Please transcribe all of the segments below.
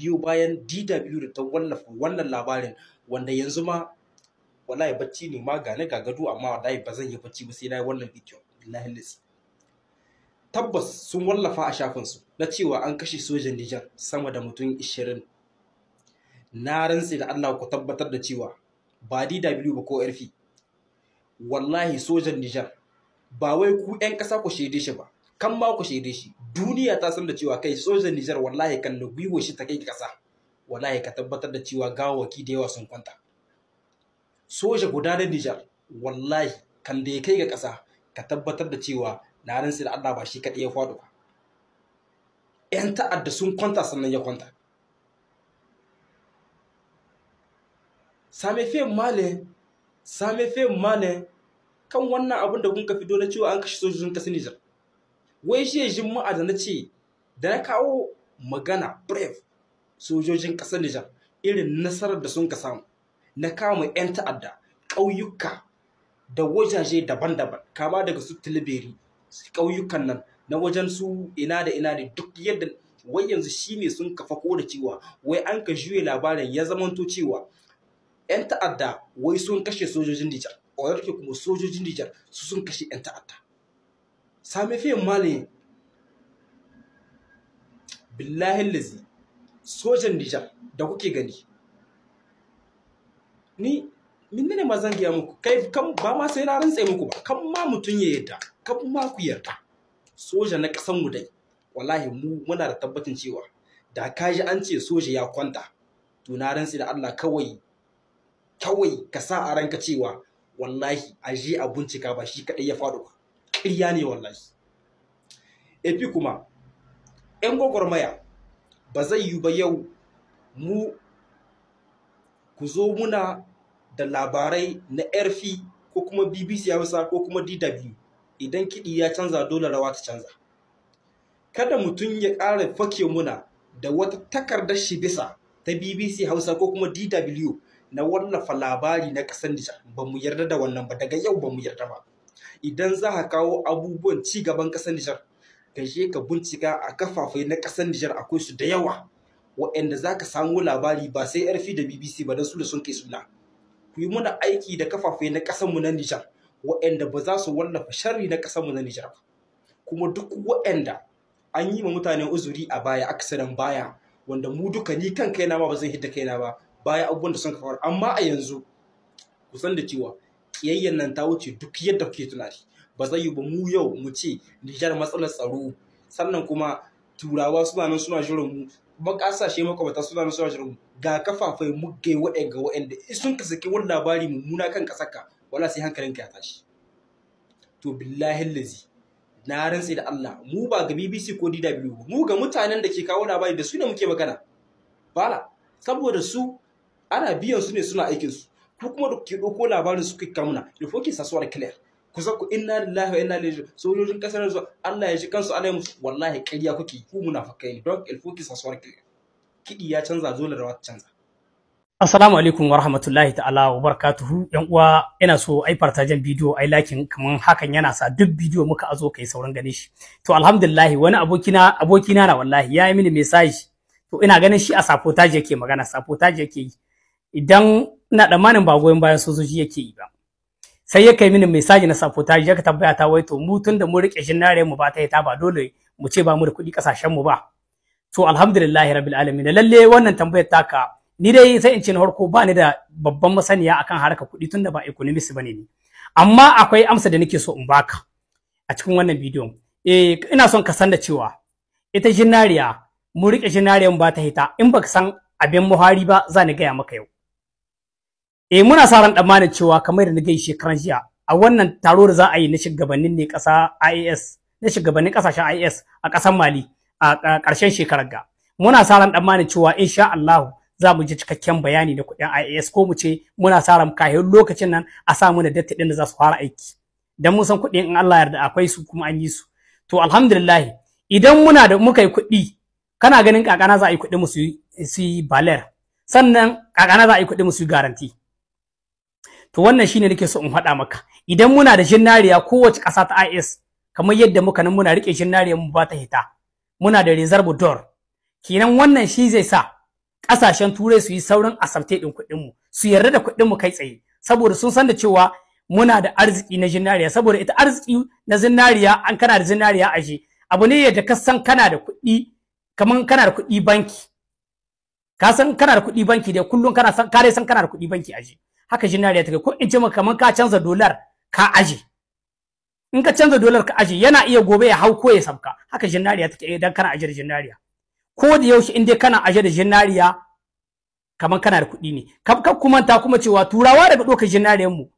Biyo bayan DW da ta wallafa wannan labarin, wanda yanzu ma wallahi bacci ne ma gane ga gado, amma wallahi ba zan yi bacci ba sai na yi wannan bidiyo. Billahi lazi. Tabbas sun wallafa a shafinsu na cewa an kashe sojan Nijar sama da mutum 20. Na rantse da Allah ku tabbatar da cewa ba DW ba ko RF. Wallahi sojan Nijar ba wai ku 'yan ƙasa ku shaide shi ba, kan ma ku shaide shi. Duniya ta san da cewa kai sojan Nijar wallahi kan da gwiwa shi ta kai ƙasa. Wallahi ka tabbatar da cewa gawawwaki da yawa sun kwanta. Soja guda na Nijar wallahi kan da ya kai ga ƙasa, ka tabbatar da cewa na rantse da Allah ba shi kaɗai ya faɗo ba. 'Yan ta'adda sun kwanta sannan ya kwanta. Same fe male, same fe male kan wannan abin da kun ka fito na cewa an kashe sojojin ƙasar Nijar. Wai shi Juma'a da na ce da na kawo magana brave sojojin ƙasar Nijar irin nasarar da sun ka samu na kama 'yan ta'adda ƙauyuka da wajaje daban-daban, kama daga su Tilibiri, ƙauyukan nan na wajen su ina da ina ne, duk yadda wai yanzu shine sun kafa ko da cewa wai an ka juye labarin ya zamanto cewa 'yan ta'adda wai sun kashe sojojin Nijar, ke kuma sojojin Nijar su sun kashe 'yan ta'adda. Same fiye mali, billahi lazi, sojan Nijar da kuke gani. Ni minne ne ma zan gaya muku, kai kan ba ma sai na rantse muku ba, kan ma mutun ya yarda, kan ma ku yarda. Soja na ƙasan mu dai, wallahi mu muna da tabbacin cewa da kaji an ce soja ya kwanta, to na rantse da Allah kawai kawai ka sa a ranka cewa wallahi a je a bincika ba shi kaɗai ya faɗo ba. Ƙarya ne wallahi. Efi kuma 'yan gwagwarmaya ba zai yi ba yau mu ku zo muna da labarai na RF ko kuma BBC Hausa ko kuma DW. Idan kiɗi ya canza dole rawa ta canza. Kada mutum ya ƙara fake muna da wata takardar shi bisa ta BBC Hausa ko kuma DW na wallafa labari na ƙasar Nijar. Ba mu yarda da wannan ba, daga yau ba mu yarda ba. Idan za ka kawo abubuwan ci gaban ƙasar Nijar, ka je ka bincika a kafafai na ƙasar Nijar, akwai su da yawa waɗanda za ka samu labari, ba sai RF da BBC ba don su da sun kai suna. Ku yi muna aiki da kafafai na ƙasarmu na Nijar waɗanda ba za su wallafa sharri na ƙasarmu na Nijar ba. Kuma duk waɗanda an yi ma mutane uzuri a baya, aksarin baya, wanda mu duka ni kan kaina ma ba zan hidda kaina ba baya abubuwan da sun faru, amma a yanzu ku san da cewa kiyayyen nan ta wuce duk yadda kuke tunani. Ba zai yi ba mu yau mu ce Nijar matsalar tsaro, sannan kuma turawa suna nan suna jiran mu, makasashe makwabta suna nan suna jiran mu, ga kafafai muggai waɗanda waɗanda sun ka saki wani labari mummuna kan ƙasarka, wala sai hankalinka ya tashi. To billahi lazi, na rantse da Allah mu ba ga BBC ko DW, mu ga mutanen da ke kawo labari da su ne muke magana. Bala saboda su ana biyan su ne suna aikin su, ko kuma da ke ɗauko labarin su kai kamuna da foke sasuwar clear. Ku san ku inna lillahi wa inna ilaihi, sojojin kasar zuwa Allah ya ji kansu Allah ya musu, wallahi ƙarya kuke, ku munafikai ne. Don il faut que ça soit clair. Kiɗi ya canza dole rawa ta canza. Assalamu alaikum wa rahmatullahi ta'ala wa barakatuhu. Yan uwa, ina so ai fartajen bidiyo, ai lakin kaman hakan yana sa duk bidiyo muka azo kai sauran ganin shi. To alhamdulillah, wani abokina na wallahi ya yi mini message. To ina ganin shi a sabotage yake magana, sabotage yake yi. Idan ina tsammanin ba goyon bayan sojoji yake yi ba. Sai ya kai mini message na sabotage, ya tambaya ta wai to mu tun da mu rike shinare mu ba ta ta ba dole mu ce ba mu da kuɗi kasashen mu ba. To alhamdulillah rabbil alamin. Lalle wannan tambayar taka, ni dai sai in ce na farko ba ni da babban masaniya akan harkar kuɗi tunda ba economist bane ni. Amma akwai amsa da nake so in baka a cikin wannan bidiyon. Ina son ka san da cewa ita jinariya, mu rike jinariyan ba ta hita. In baka san abin muhari ba, za ni gaya maka yau. Muna sa ran tsammanin cewa kamar da na gai shekaran jiya a wannan taro da za a yi na shugabannin ne ƙasa IAS, na shugabannin ƙasashen IAS a ƙasar Mali a ƙarshen shekarar ga. Muna sa ran tsammanin cewa insha Allah za mu ji cikakken bayani da kuɗin IAS, ko mu ce muna sa ran kafin lokacin nan a sa mana date ɗin da za su fara aiki. Dan mun san kuɗin in Allah yarda akwai su kuma an yi su. To alhamdulillah, idan muna da muka yi kuɗi, kana ganin kakana za a yi kuɗi mu su yi baler, sannan kakana za a yi kuɗi mu su yi garanti. To wannan shine nake so in faɗa maka. Idan muna da jinnariya kowace ƙasa ta IS, kamar yadda muka nan muna rike jinnariya mu ba ta hita, muna da reserve door kenan, wannan shi zai sa ƙasashen turai su yi saurin asabte ɗin kuɗinmu, su yarda da kuɗinmu kai tsaye, saboda sun san da cewa muna da arziki na zinariya. Saboda ita arziki na zinariya, an kana da zinariya aje, abu ne yadda ka san kana da kuɗi, kaman kana da kuɗi banki, ka san kana da kuɗi banki dai kullum kana san ka dai san kana da kuɗi banki aje, haka zinariya take. Ko in ce maka kaman ka canza dolar ka aje, in ka canza dolar ka aje yana iya gobe ya hau ko ya sabka, haka zinariya take idan kana aje da zinariya. Ko da yaushe in dai kana aje da zinariya kaman kana da kuɗi ne. Kar ku manta kuma cewa turawa daga ɗaukar zinariyar mu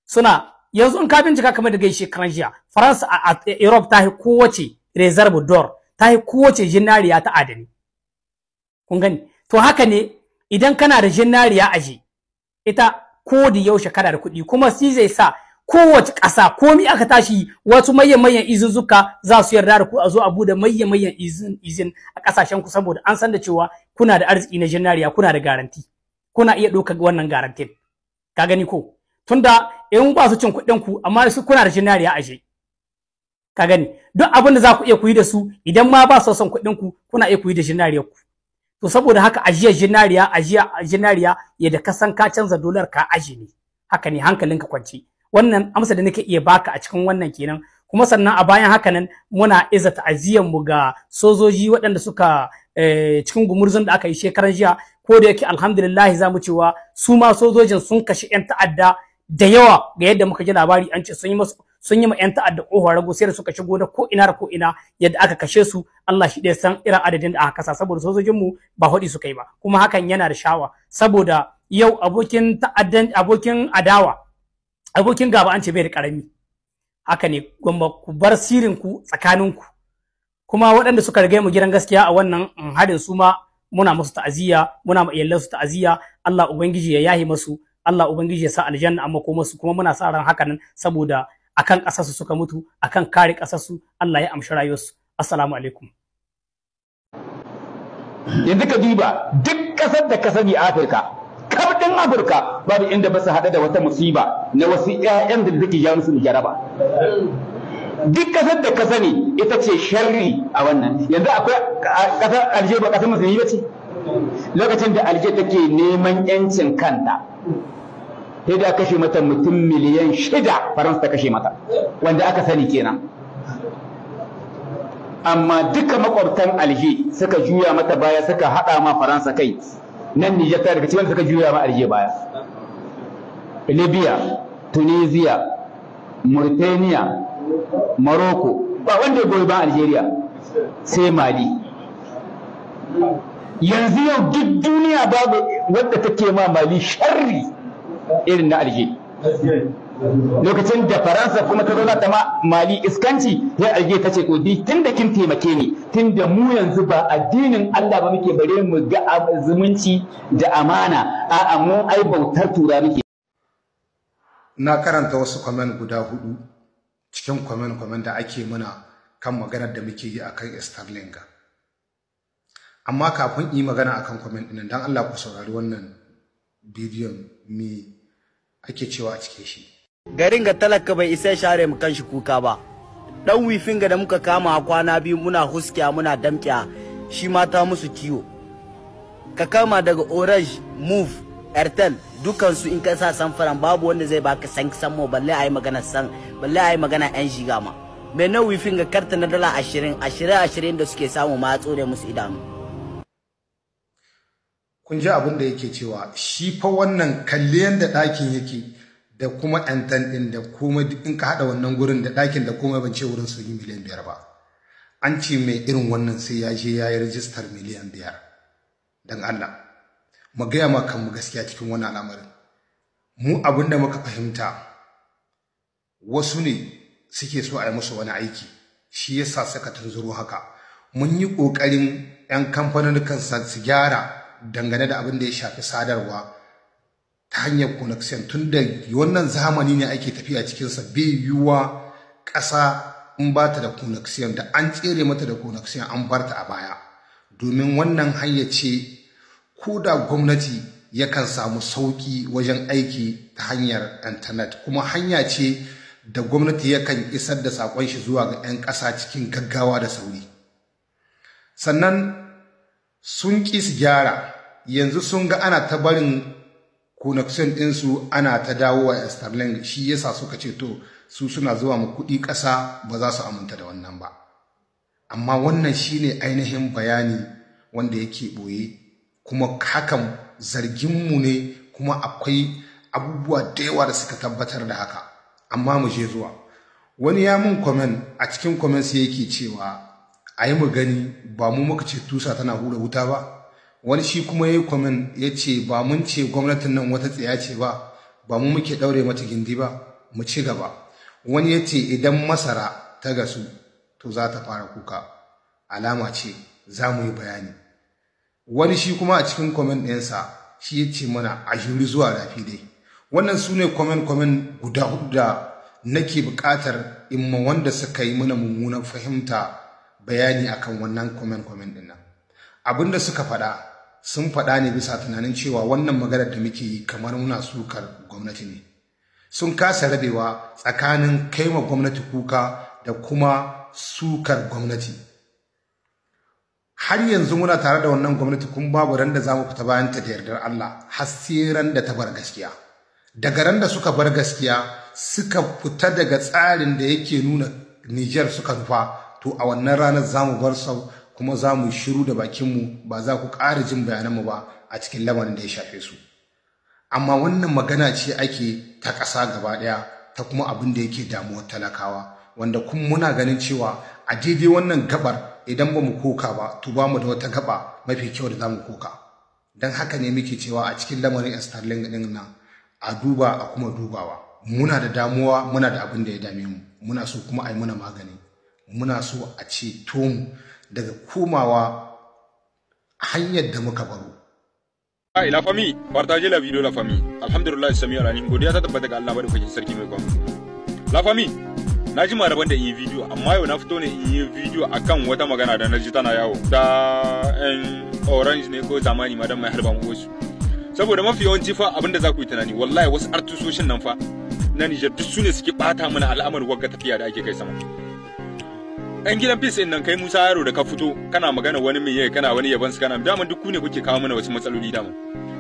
suna yanzu in ka bincika kamar da gaishe shekaran jiya, Faransa a Europe ta yi kowace reserve d'or, ta yi kowace zinariya ta adani. Kun gani? To haka ne idan kana da zinariya aje, ita ko da yaushe kana da kuɗi, kuma shi zai sa kowace ƙasa komi aka tashi wasu manyan izuzzuka za su yarda da ku a zo a bude manyan izin a ƙasashen ku, saboda an san da cewa kuna da arziki na zinariya, kuna da garanti, kuna iya ɗaukar wannan garantin. Ka gani ko? Tunda in ba su cin kuɗin ku, amma su kuna da zinariya aje. Ka gani? Duk abin da za ku iya ku yi da su, idan ma ba su son kuɗin ku, kuna iya ku yi da zinariyar ku. To saboda haka ajiyar zinariya, ajiya zinariya yadda ka san ka canza dolar ka aje ne, haka ne hankalinka kwance. Wannan amsa da nake iya baka a cikin wannan kenan. Kuma sannan a bayan haka nan muna iza ta'aziyyar mu ga sojoji waɗanda suka cikin gumurzun da aka yi shekaran jiya. Ko da yake alhamdulillah za mu cewa su ma sojojin sun kashe 'yan ta'adda da yawa, ga yadda muka ji labari an ce sun yi ma 'yan ta'adda ƙofar rago, sai da suka shigo da ko ina da ko ina yadda aka kashe su. Allah shi ɗaya san irin adadin da aka kasa, saboda sojojin mu ba hudi suka yi ba. Kuma hakan yana da shawa, saboda yau abokin ta'addan, abokin adawa, abokin gaba an ce bai da karami. Haka ne, gwamma ku bar sirin ku tsakanin ku. Kuma waɗanda suka riga mu gidan gaskiya a wannan harin, su ma muna musu ta'aziyya, muna ma iyalansu ta'aziyya. Allah ubangiji ya yahi masu, Allah ubangiji ya sa aljanna amma ko masu. Kuma muna sa ran haka nan, saboda akan ƙasarsu suka mutu, akan kare ƙasarsu, Allah ya amshi rayuwarsu. Assalamu alaikum. Yanzu ka duba duk ƙasar da ka sani a Afirka, kaf ɗin Afirka babu inda ba su haɗu da wata musiba na wasu ƴaƴan da take ja musu jaraba. Duk ƙasar da ka sani ita ce sharri a wannan. Yanzu akwai ƙasar Alger, ba ƙasar musulmi ba ce? Lokacin da Alger take neman ƴancin kanta, sai da kashe mata mutum 6 miliyan, Faransa ta kashe mata, wanda aka sani kenan. Amma duka makwabtan Alger suka juya mata baya, suka haɗa ma Faransa kai. Nan Nijar ta daga cikin suka juya ma Alger baya. Libya, Tunisia, Mauritania, Morocco, ba wanda ya goyi ban Algeria sai Mali. Yanzu yau duk duniya babu wadda take ma Mali sharri irin na Alger. Lokacin da Faransa kuma ta zauna ta ma Mali iskanci, sai Alger ta ce to di tun da kin taimake ni, tun da mu yanzu ba addinin Allah ba muke bare mu ga zumunci da amana, a'a mu ai bautar tura muke. Na karanta wasu comment guda 4 cikin comment comment da ake mana kan maganar da muke yi akan Starlink. Amma kafin yi magana akan comment ɗin, dan Allah ku saurari wannan bidiyon, me ake cewa a cikin shi. Garin ga talaka bai isa share mu kanshi kuka ba. Dan wifin ga da muka kama kwana biyu muna huskiya muna damkiya, shi mata musu kiwo. Ka kama daga Orange, Move, Airtel, dukansu in ka sa samfaran babu wanda zai baka san san mo, balle ayi magana san, balle ayi magana yan giga ma. Me na wifin ga karta na $20 20 20 da suke samu ma tsore musu idanu. Kun ji abin da yake cewa shi fa wannan, kalli yanda ɗakin yake da kuma antenna ɗin da komai, duk in ka haɗa wannan gurin da ɗakin da komai, ban ce wurin sun yi 5 miliyan ba. An ce mai irin wannan sai ya je ya yi rijistar 5 miliyan. Don Allah mu gaya ma kanmu gaskiya cikin wannan al'amarin. Mu abin da muka fahimta, wasu ne suke so a yi musu wani aiki, shi yasa suka tunzuro haka. Mun yi ƙoƙarin 'yan kamfanin su gyara dangane da abin da ya shafi sadarwa ta hanyar connection, tun da wannan zamani ne ake tafiya cikinsa. Bai yiwuwa ƙasa in ba ta da connection, da an tsere mata da connection an bar ta a baya, domin wannan hanya ce ko da gwamnati yakan samu sauƙi wajen aiki ta hanyar intanet, kuma hanya ce da gwamnati yakan isar da saƙon shi zuwa ga 'yan ƙasa cikin gaggawa da sauri. Sannan sun ƙi su gyara. Yanzu sun ga ana ta barin connection ɗinsu ana ta dawowa Starlink, shi yasa suka ce to su suna zuwa mu kuɗi ƙasa, ba za su aminta da wannan ba. Amma wannan shine ainihin bayani wanda yake ɓoye, kuma hakan zarginmu ne, kuma akwai abubuwa da yawa da suka tabbatar da haka. Amma mu je zuwa. Wani ya mun comment, a cikin comment sai yake cewa a yi mu gani, ba mu muka ce tusa tana hura wuta ba. Wani shi kuma ya yi comment ya ce ba mun ce gwamnatin nan wata tsiya ce ba, ba mu muke ɗaure mata gindi ba, mu ci gaba. Wani ya ce idan masara ta gasu to za ta fara kuka, alama ce za mu yi bayani. Wani shi kuma a cikin comment ɗinsa shi ya ce mana a juri zuwa rafi dai. Wannan su ne comment guda hudu da nake buƙatar in ma wanda suka yi mana mummunan fahimta bayani akan wannan comment ɗin nan. Abinda suka faɗa, sun faɗa ne bisa tunanin cewa wannan maganar da muke yi kamar muna sukar gwamnati ne. Sun kasa rabewa tsakanin kaima gwamnati kuka da kuma sukar gwamnati. Har yanzu muna tare da wannan gwamnati, kun babu ran da zamu fita bayan ta da yardar Allah, har sai ran da ta bar gaskiya. Daga ran da suka bar gaskiya, suka fita daga tsarin da yake nuna Niger suka nufa, to a wannan ranar zamu bar sau, kuma za mu shiru da bakinmu, ba za ku ƙara jin bayananmu ba a cikin lamarin da ya shafe su. Amma wannan magana ce ake ta ƙasa gaba ɗaya, ta kuma abin da yake damuwar talakawa, wanda kuma muna ganin cewa a daidai wannan gabar idan ba mu koka ba, to ba mu da wata gaba mafi kyau da za mu koka. Don haka ne muke cewa a cikin lamarin Starlink ɗin nan a duba a kuma dubawa. Muna da damuwa, muna da abin da ya dame mu, muna so kuma a yi muna magani, muna so a ceto mu daga komawa hanyar da muka baro. La famille, partagez la vidéo la famille. Alhamdulillah sami alalim, godiya ta tabbata ga Allah madaukakin sarki mai gwamnati. La famille, na ji rabon da in yi video, amma yau na fito ne in yi video akan wata magana da na ji tana yawo ta yan Orange ne ko zamani ma dan mai harba mu wasu. Saboda mafi yawanci fa abinda za ku yi tunani, wallahi wasu artusoshin nan fa na Niger duk su ne suke bata mana al'amarin wagga tafiya da ake kai sama. Yan gidan peace nan kai Musa Yaro da ka fito kana magana wani mai yaya kana wani yaban su kana daman duk ku ne kuke kawo mana wasu matsaloli daman.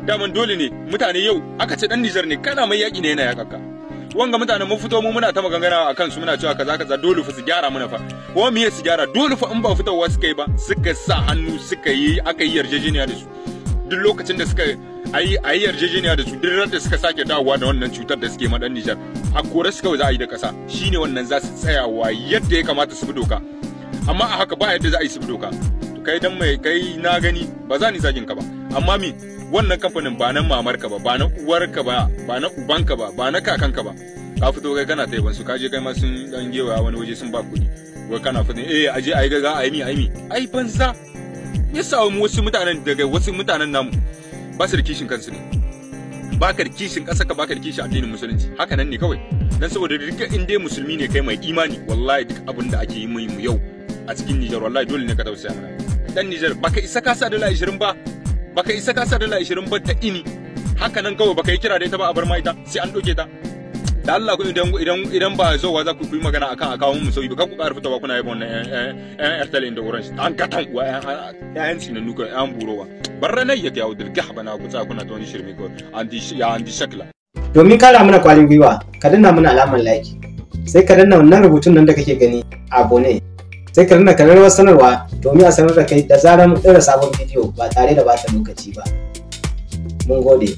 Daman dole ne mutane yau aka ce dan Niger ne kana mai yaki ne yana yakakka. Wanga mutane mun fito mu muna ta magangana akan su muna cewa kaza kaza dole fa su gyara mana fa. Wa me su gyara dole fa in ba fitowa suka yi ba suka sa hannu suka yi aka yi yarjejeniya da su. Duk lokacin da suka ayi yarjejeniya da su duk ran da suka sake dawowa da wannan cutar da suke ma dan Niger a kore su kawai za a yi da kasa shine wannan za su tsayawa yadda ya kamata su bi doka. Amma a haka ba yadda za a yi su bi doka. To kai dan mai kai na gani ba za ni zagin ka ba, amma mi wannan kamfanin ba na mamarka ba, ba na uwarka ba, ba na ubanka ba, ba na kakanka ba. Ka fito kai kana taiban su, ka je kai ma sun dan gewa wani waje sun ba kuɗi. Wai kana fito eh aje ayi gaga ayi mi ayi mi. Ai banza. Yasa mu wasu mutanen daga wasu mutanen namu ba su da kishin kansu ne. Ba ka da kishin ƙasa ka, ba ka da kishin addinin musulunci. Haka nan ne kawai. Dan saboda duk in dai musulmi ne kai mai imani, wallahi duk abin da ake yi mu yau a cikin Niger wallahi dole ne ka tausaya mana. Dan Niger baka isa ka sa dala 20 ba. Baka isa ka sa dala 20 ba ta ini. Haka nan kawai baka yi kira da ita ba a bar ma ita sai an doke ta. Da Allah ku idan ba zowa za ku yi magana akan akawun mu sauyi ba ku ƙara fitowa kuna yaba wannan ƴan Airtel da Orange an gatan uwa ƴan tsinannu ko ƴan burowa. Barra nan yake yawo dirga bana ku tsaya kuna ta wani shirme ko ya andi shakla. Domin kara mana kwarin gwiwa, ka danna mana alamar like, sai ka danna wannan rubutun nan da kake gani abone, sai ka danna kararrawar sanarwa domin a sanar da kai da zarar mun ɗora sabon bidiyo ba tare da bata lokaci ba. Mun gode.